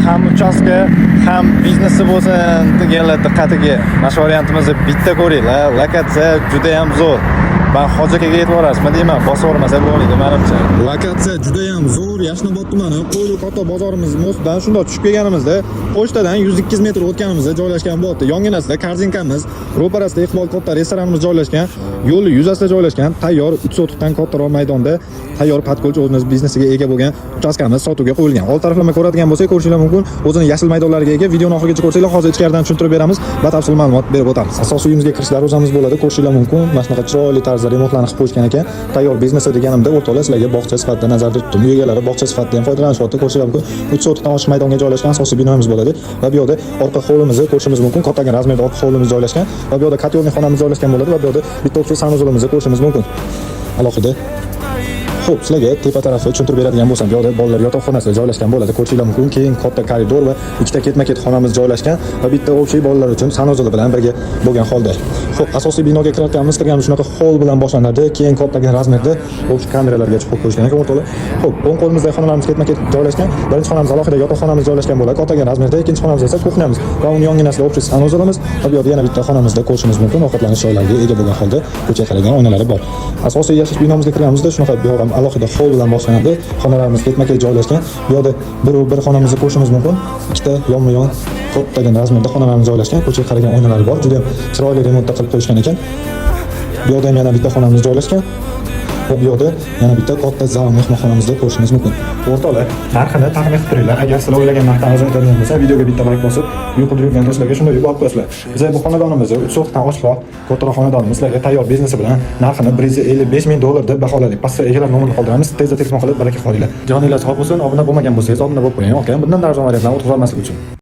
Ham uchastka, ham biznesi bo'lsin deganlar diqqatiga mana shu variantimizni bitta ko'ringlar. Lokatsiya juda ham zo'r. Man Hoji akaga yetib borasizmi deyman, bosib yubormasa bo'lmaydi manimcha. Lokatsiya juda ham zo'r. Yashnobod tumani, Qo'yli katta bozorimiz mostidan shundoq tushib kelganimizda, pochtadan 100-200 metr o'tganimizda joylashgan bo'lyapti. Yonginasida korzinkamiz, ro'parasida Iqbol katta restoranimiz joylashgan, yo'l yuzasida joylashgan, tayyor 3 sotixdan kattaroq maydonda tayyor под ключ o'zimiz biznesiga ega bo'lgan uchastkamiz sotuvga qo'yilgan. Old taraflama ko'radigan bo'lsak, ko'rishinglar mumkin, o'zini yashil maydonlariga ega. Videoni oxirigacha ko'rsanglar, hozir ichkaridan tushuntirib beramiz, batafsil ma'lumot berib o'tamiz. Asosiy uyimizga kirish darvozamiz bo'ladi, ko'rishinglar mumkin. Mana shunaqa chiroyli tarzda remontlarni qilib qo'yishgan ekan. Tayyor biznesi deganimda, o'rtoqlar, sizlarga bog'cha sifatida nazarda tutdim. Uy egalari bog'cha sifatida ham foydalanishyapti, ko'rishinglar mumkin. 3 sotixdan oshiq maydonga joylashgan asosiy binomiz bo'ladi va bu yoqda orqa hovlimizni ko'rishimiz mumkin. Kattagina razmerda orqa hovlimiz joylashgan va bu yoqda котельный xonamiz joylashgan bo'ladi va bu yoqda bitta общий санузел imizni ko'rishimiz mumkin. Alohida. Xo'p, sizlarga tepa tarafi tushuntirib beradigan bo'lsam, bu yoqda bolalar yotoqxonasi joylashgan bo'ladi, ko'rishinglar mumkin. Keyin katta koridor va ikkita ketma-ket xonamiz joylashgan va bitta общий bolalar uchun санузел i bilan birga bo'lgan holda. Xo'p, asosiy binoga kirayotganmiz, kirganimiz shunaqa hol bilan boshlanadi. Keyin kattagina razmerda общий kameralarga chiqib qo'yishgan ekan, o'rtoqlar. Xo'p, o'ng qo'limizdagi xonalarimiz ketma-ket joylashgan. Birinchi xonamiz alohida yotoqxonamiz joylashgan bo'ladi, kattagina razmerda. Ikkinchi xonamiz esa кухня miz va uni yonginasida общий санузел imiz va bu yoqda yana bitta xonamizda ko'rishimiz mumkin. Ovqatlanish joylariga ega bo'lgan holda ko'chaga qaragan oynalari bor. Asosiy yashash binomizga kirganimizda shunaqa bu yoq ham alohida hol bilan boshlanadi. Xonalarimiz ketma-ket joylashgan. Bu yoqda bir bir xonamizni ko'rishimiz mumkin. Ikkita yonma-yon kattagina razmerda xonalarimiz joylashgan, ko'chaga qaragan oynalari bor. Juda ham chiroyli remontda qilib qo'yishgan ekan. Bu yoqda ham yana bitta xonamiz joylashgan. Va bu yoqda yana bitta katta zal mehmonxonamizda ko'rishimiz mumkin. O'rtoqlar, narxini taxmin qilib turinglar. Agar sizlar o'ylagan narxdan arzon o'tadigan bo'lsa, videoga bitta layk bosib, uy qidirib yurgan do'stlarga shunday yuborib qo'yasizlar. Biz bu xonadonimizni 3 sotixdan oshiqroq kattaroq xonadonimiz sizlarga tayyor biznesi bilan narxini 155 ming dollar deb baholadik. Pastda egalar nomerini qoldiramiz. Tezda telefon qilib baraka qolinglar. Joninglar sog' bo'lsin, obuna bo'lmagan bo'lsangiz, obuna bo'lib qo'ying. Aka, bundan arzon variantlarni o'tkazib olmaslik uchun.